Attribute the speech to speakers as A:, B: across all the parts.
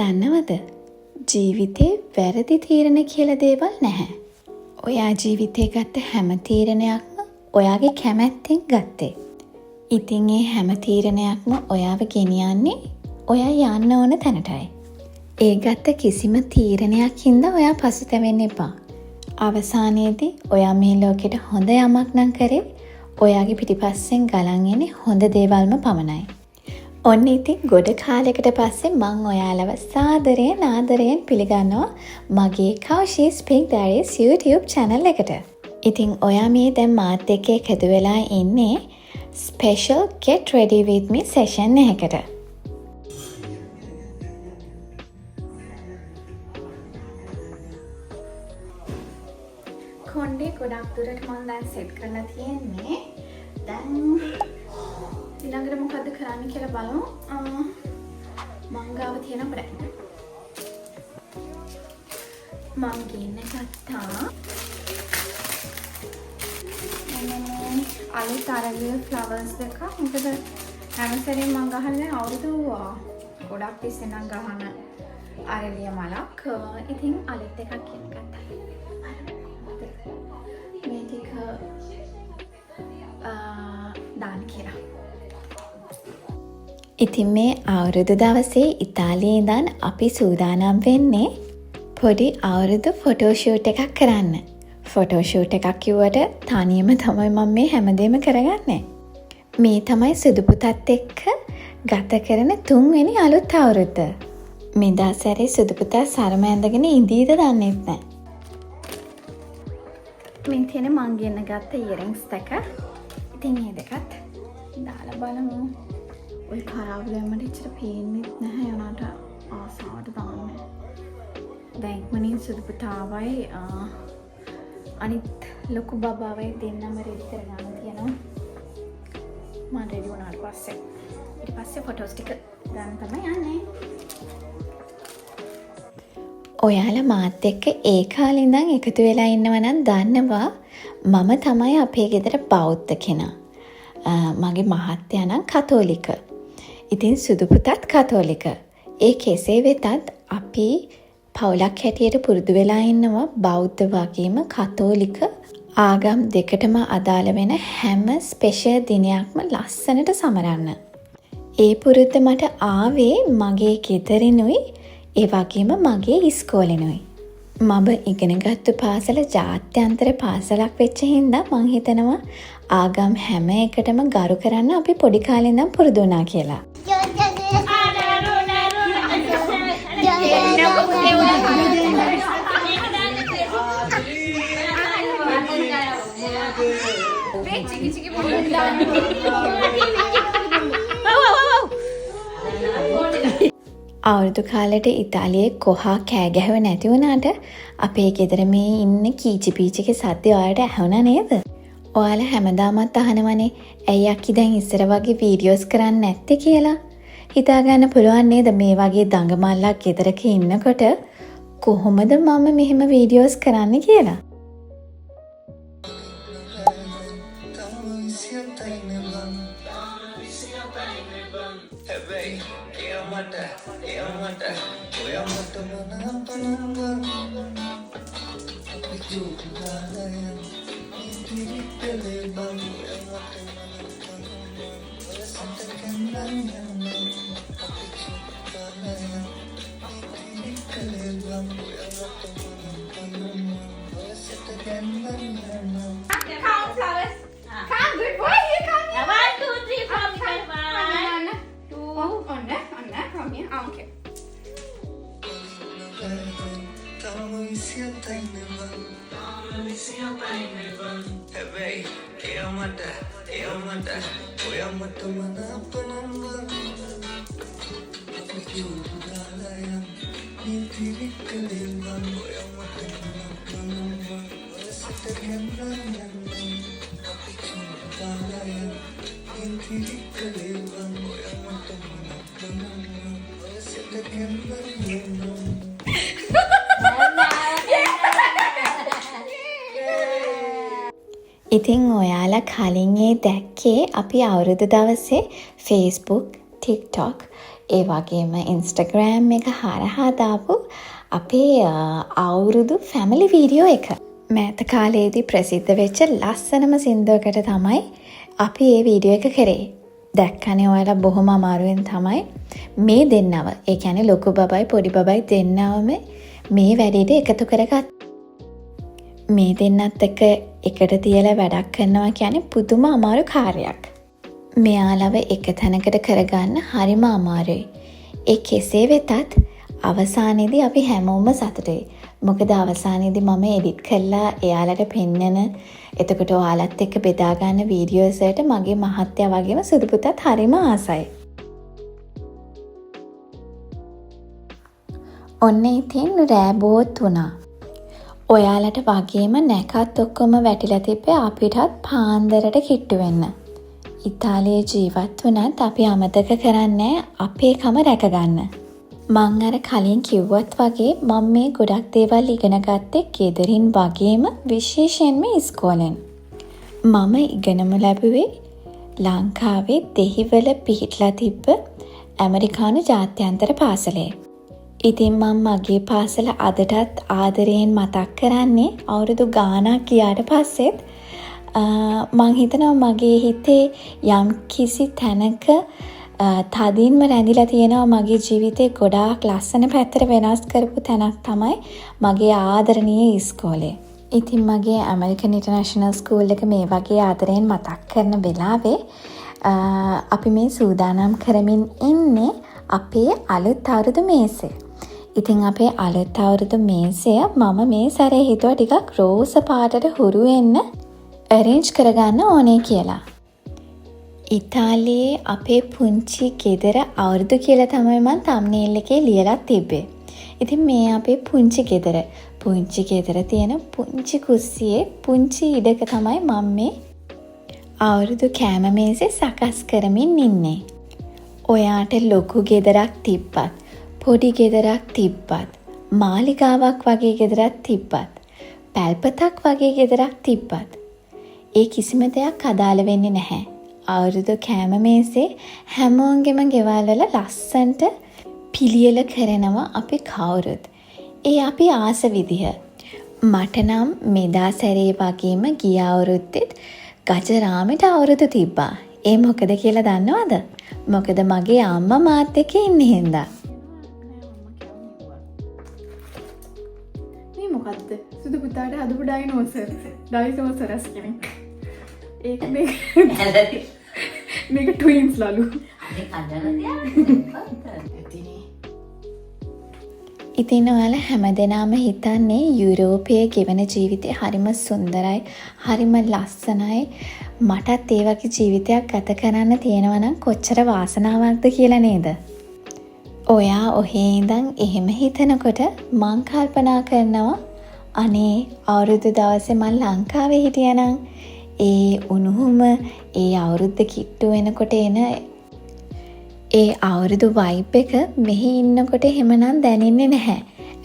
A: දන්නවද? ජීවිතේ වැරදි තීරණ කියලා දේවල් නැහැ. ඔයා ජීවිතේ ගත්ත හැම තීරණයක්ම ඔයාගේ කැමැත්තෙන් ගත්තේ. ඉතින් ඒ හැම තීරණයක්ම ඔයාව ගෙනියන්නේ ඔයා යන්න ඕන තැනටයි. ඒ ගත්ත කිසිම තීරණයක් හින්දා ඔයා පසුතැවෙන්න එපා. අවසානයේදී ඔයා මේ ලෝකෙට හොඳ යමක් නම් කරේ ඔයාගේ පිටිපස්සෙන් ගලන් එන්නේ හොඳ දේවල්ම පමණයි. ඔන්න ඉතින් ගොඩ කාලෙකට පස්සේ මං ඔයාලව සාදරයෙන් ආදරයෙන් පිළිගන්නවා මගේ කෞෂීස් පින්ක් ඩයරිස් YouTube channel එකට. ඉතින් ඔයා මේ දැන් මාත් එක්ක එකතු වෙලා ඉන්නේ special get ready with me session එකකට.
B: කොණ්ඩේ ගොඩක් දුරට මං දැන් සෙට් කරලා තියෙන්නේ. දැන් ඊළඟට මොකද්ද කරන්න කියලා බලමු. මං ගාව තියෙන බ්‍රෑන්ඩ්. මං ගෙන්න ගත්තා. මෙන්න මේ අලුත් අරලිය ෆ්ලවර්ස් දෙකක්. මොකද හැම සැරේම මං ගහන්නේ දැන් අවුරුදු ගොඩක් තිස්සේ නම් ගහන අරලිය මලක්. ඉතින් අලුත් එකක් ගෙන්න ගත්තා. මේ ටික දාන්න කියලා.
A: ඉතින් මේ අවුරුදු දවසේ ඉතාලියේ ඉඳන් අපි සූදානම් වෙන්නේ පොඩි අවුරුදු ෆොටෝ ෂූට් එකක් කරන්න. ෆොටෝ ෂූට් එකක් කිව්වට තනියම තමයි මම මේ හැමදේම කරගන්නේ. මේ තමයි සුදු පුතත් එක්ක ගත කරන තුන්වෙනි අලුත් අවුරුද්ද. මෙදා සැරේ සුදු පුතා සරම ඇඳගෙන ඉඳීද දන්නෙත් නෑ.
B: මේ තියෙන මං ගෙන්න ගත්ත ඉයරින්ග්ස් දෙක. ඉතින් මේ දෙකත් දාලා බලමු. ඔය කරාබු දැම්මට එච්චර පේන්නෙත් නැහැ, යනාට ආසාවට දාන්නේ. දැන් ඉක්මනින් සුදු පුතාවයි අනිත් ලොකු බබාවයි දෙන්නම රෙඩි කරගන්න තියෙනවා. මං රෙඩි වුණාට පස්සේ ඊට පස්සේ ෆොටෝස් ටික ගන්න තමයි යන්නේ.
A: ඔයාලා මාත් එක්ක ඒ කාලේ ඉඳන් එකතු වෙලා ඉන්නවා නම් දන්නවා මම තමයි අපේ ගෙදර බෞද්ධ කෙනා. මගේ මහත්තයා නම් කතෝලික. ඉතින් සුදු පුතත් කතෝලික. ඒ කෙසේ වෙතත් අපි පවුලක් හැටියට පුරුදු වෙලා ඉන්නවා බෞද්ධ වගේම කතෝලික ආගම් දෙකටම අදාළ වෙන හැම ස්පෙෂල් දිනයක්ම ලස්සනට සමරන්න. ඒ පුරුද්ද මට ආවේ මගේ ගෙදරිනුයි ඒ වගේම මගේ ඉස්කෝලෙනුයි. මම ඉගෙනගත්තු පාසල ජාත්‍යන්තර පාසලක් වෙච්ච හින්දා මං හිතනවා ආගම් හැම එකටම ගරු කරන්න අපි පොඩි කාලේ ඉඳන් පුරුදු වුණා කියලා. අවුරුදු කාලෙට ඉතාලියේ කොහා කෑ ගැහුවේ නැති වුණාට අපේ ගෙදර මේ ඉන්න කීචි පීචිගේ සද්දේ ඔයාලට ඇහුණා නේද? ඔයාලා හැමදාමත් අහනවනේ ඇයි අක්කි දැන් ඉස්සර වගේ වීඩියෝස් කරන්නේ නැත්තේ කියලා. හිතා ගන්න පුළුවන් නේද මේ වගේ දඟමල්ලක් ගෙදරක ඉන්නකොට කොහොමද මම මෙහෙම වීඩියෝස් කරන්නේ කියලා.
B: Count flowers. Come, good boy. You come here.
C: 1, 2, 3, 4, 5, 1, 2.
B: Oh, ඔන්න ඔන්න come here. Ah, okay.
A: ඉතින් ඔයාලා කලින් ඒ දැක්කේ අපි අවුරුදු දවසේ Facebook, TikTok, ඒ වගේම ඉන්ස්ටාග්‍රෑම් එක හරහා දාපු අපේ අවුරුදු ෆැමිලි වීඩියෝ එක. මෑත කාලයේදී ප්‍රසිද්ධ වෙච්ච ලස්සනම සින්දුවකට තමයි අපි ඒ වීඩියෝ එක කරේ. දැක්කනේ ඔයාලා බොහොම අමාරුවෙන් තමයි මේ දෙන්නව, ඒ කියන්නේ ලොකු බබයි පොඩි බබයි දෙන්නවම මේ වැඩේට එකතු කරගත්තා. මේ දෙන්නත් එක්ක එකට තියලා වැඩක් කරනවා කියන්නේ පුදුම අමාරු කාර්යයක්. මෙයාලව එක තැනකට කරගන්න හරිම අමාරුයි. ඒ කෙසේ වෙතත් අවසානයේදී අපි හැමෝම සතුටුයි. මොකද අවසානයේදී මම එඩිට් කරලා එයාලට පෙන්නන, එතකොට ඔයාලත් එක්ක බෙදා ගන්න වීඩියෝස් වලට මගේ මහත්තයා වගේම සුදු පුතත් හරිම ආසයි. ඔන්න ඉතින් රෑ බෝත් වුණා. ඔයාලට වගේම නැකත් ඔක්කොම වැටිලා තිබ්බේ අපිටත් පාන්දරට කිට්ටු වෙන්න. ඉතාලියේ ජීවත් වුණත් අපි අමතක කරන්නේ අපේ කම රැකගන්න. මං අර කලින් කිව්වත් වගේ මං මේ ගොඩක් දේවල් ඉගෙන ගත්තේ ගෙදරින් වගේම විශේෂයෙන්ම ඉස්කෝලෙන්. මම ඉගෙනම ලැබුවේ ලංකාවේ දෙහිවල පිහිටලා තිබ්බ ඇමරිකානු ජාත්‍යන්තර පාසලේ. ඉතින් මං මගේ පාසල අදටත් ආදරයෙන් මතක් කරන්නේ අවුරුදු ගාණක් ගියාට පස්සෙත් මං හිතනවා මගේ හිතේ යම් කිසි තැනක තදින්ම රැඳිලා තියෙනවා මගේ ජීවිතේ ගොඩාක් ලස්සන පැත්තට වෙනස් කරපු තැනක් තමයි මගේ ආදරණීය ඉස්කෝලේ. ඉතින් මගේ ඇමරිකන් ඉන්ටර්නැෂනල් ස්කූල් එක මේ වගේ ආදරයෙන් මතක් කරන වෙලාවේ අපි මේ සූදානම් කරමින් ඉන්නේ අපේ අලුත් අවුරුදු මේසය. ඉතින් අපේ අලුත් අවුරුදු මේසය මම මේ සැරේ හිතුවා ටිකක් රෝස පාටට හුරු වෙන්න ඇරේන්ජ් කරගන්න ඕනේ කියලා. ඉතාලියේ අපේ පුංචි ගෙදර අවුරුදු කියලා තමයි මං තම්නේල් එකේ ලියලා තිබ්බේ. ඉතින් මේ අපේ පුංචි ගෙදර. පුංචි ගෙදර තියෙන පුංචි කුස්සියේ පුංචි ඉඩක තමයි මං මේ අවුරුදු කෑම මේසේ සකස් කරමින් ඉන්නේ. ඔයාට ලොකු ගෙදරක් තිබ්බත්, පොඩි ගෙදරක් තිබ්බත්, මාලිගාවක් වගේ ගෙදරක් තිබ්බත්, පැල්පතක් වගේ ගෙදරක් තිබ්බත්, ඒ කිසිම දෙයක් අදාළ වෙන්නේ නැහැ. අවුරුදු කෑම මේසේ හැමෝගෙම ගෙවල් වල ලස්සනට පිළියෙල කරනවා අපි කවුරුත්. ඒ අපි ආස විදිහ. මට නම් මෙදා සැරේ වගේම ගිය අවුරුද්දෙත් ගජරාමෙට අවුරුදු තිබ්බා. ඒ මොකද කියලා දන්නවද? මොකද මගේ අම්මා මාත් එක්ක ඉන්න හින්දා.
B: මේ මොකද්ද? සුදු පුතාට හදපු ඩයිනෝසරස් කෙනෙක්. ඒක මේක ට්වින්ස් ලලු.
A: ඉතින් ඔයාලා හැමදෙනාම හිතන්නේ යුරෝපයේ ගෙවන ජීවිතය හරිම සුන්දරයි, හරිම ලස්සනයි, මටත් ඒ වගේ ජීවිතයක් ගත කරන්න තියෙනවා නම් කොච්චර වාසනාවක්ද කියලා නේද? ඔයා ඔහේ ඉඳන් එහෙම හිතනකොට මං කල්පනා කරනවා අනේ අවුරුදු දවසේ මං ලංකාවේ හිටියනම් ඒ උණුහුම, ඒ අවුරුද්ද කිට්ටු වෙනකොට එන ඒ අවුරුදු වයිබ් එක මෙහි ඉන්නකොට එහෙමනම් දැනෙන්නේ නැහැ.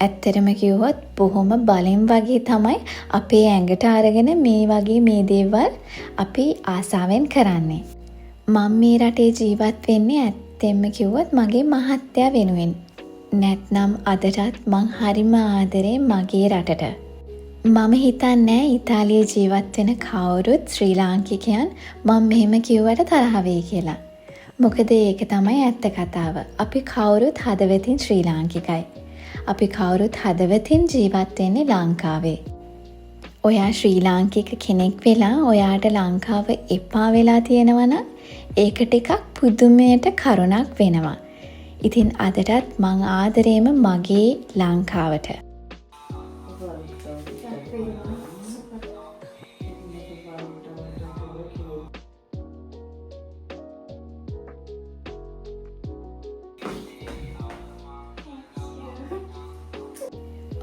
A: ඇත්තටම කිව්වොත් බොහොම බලෙන් වගේ තමයි අපේ ඇඟට අරගෙන මේ වගේ මේ දේවල් අපි ආසාවෙන් කරන්නේ. මං මේ රටේ ජීවත් වෙන්නේ ඇත්තෙන්ම කිව්වොත් මගේ මහත්තයා වෙනුවෙන්. නැත්නම් අදටත් මං හරිම ආදරේ මගේ රටට. මම හිතන්නේ ඉතාලියේ ජීවත් වෙන කවුරුත් ශ්‍රී ලාංකිකයන් මං මෙහෙම කිව්වට තරහ වෙයි කියලා. මොකද ඒක තමයි ඇත්ත කතාව. අපි කවුරුත් හදවතින් ශ්‍රී ලාංකිකයි. අපි කවුරුත් හදවතින් ජීවත් වෙන්නේ ලංකාවේ. ඔයා ශ්‍රී ලාංකික කෙනෙක් වෙලා ඔයාට ලංකාව එපා වෙලා තියෙනවා නම් ඒක ටිකක් පුදුමයට කරුණක් වෙනවා. ඉතින් අදටත් මං ආදරේම මගේ ලංකාවට.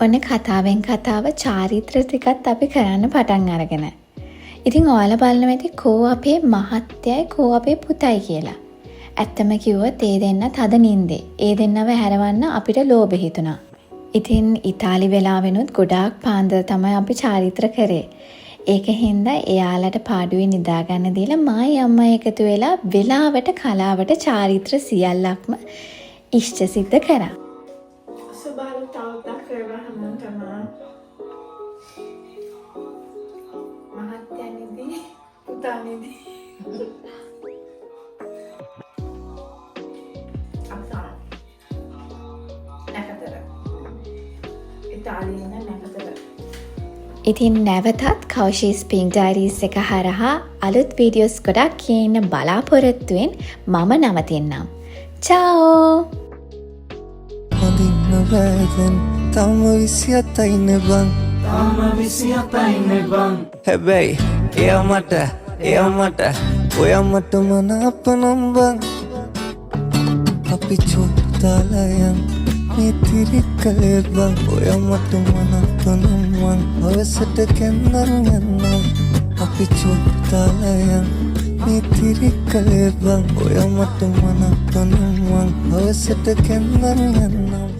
A: ඔන්න කතාවෙන් කතාව චාරිත්‍ර ටිකත් අපි කරන්න පටන් අරගෙන. ඉතින් ඔයාලා බලනවා ඇති කෝ අපේ මහත්තයයි කෝ අපේ පුතයි කියලා. ඇත්තම කිව්වොත් ඒ දෙන්න තද නින්දේ. ඒ දෙන්නව හැරවන්න අපිට ලෝභ හිතුණා. ඉතින් ඉතාලි වෙලාවෙනුත් ගොඩාක් පාන්දර තමයි අපි චාරිත්‍ර කරේ. ඒක හින්දා එයාලට පාඩුවේ නිදාගන්න දීලා මායි අම්මයි එකතු වෙලා වෙලාවට කලාවට චාරිත්‍ර සියල්ලක්ම ඉෂ්ට සිද්ධ කරා.
B: සුබ අලුත් අවුරුද්දක් වේවා හැමෝටම. මහත්තයා නිදි, පුතා නිදි. අපි නැකතර. ඉතාලියේ ඉන්න නැකතර.
A: ඉතින් නැවතත් කෞශීස් පින්ක් ඩයිරීස් එක හරහා අලුත් වීඩියෝස් ගොඩක් ගේන්න බලාපොරොත්තුවෙන් මම නවතින්නම්. චාଓ!
D: හොඳින්ම වැදෙන් තම 27යිනේ බං.
E: තාම 27යිනේ බං.
D: හැබැයි එයා මට, එයා මට, ඔයා මට මනාප නම් බං, අපි චෝට්ටාලා යන් මේ තිරිකලේ බං. ඔයා මට මනාප නම් මං හවසට කැන්නම් යන්නම්. අපි චෝට්ටාලා යන් මේ තිරිකලේ බං. ඔයා මට මනාප නම් මං හවසට කැන්නම් යන්නම්.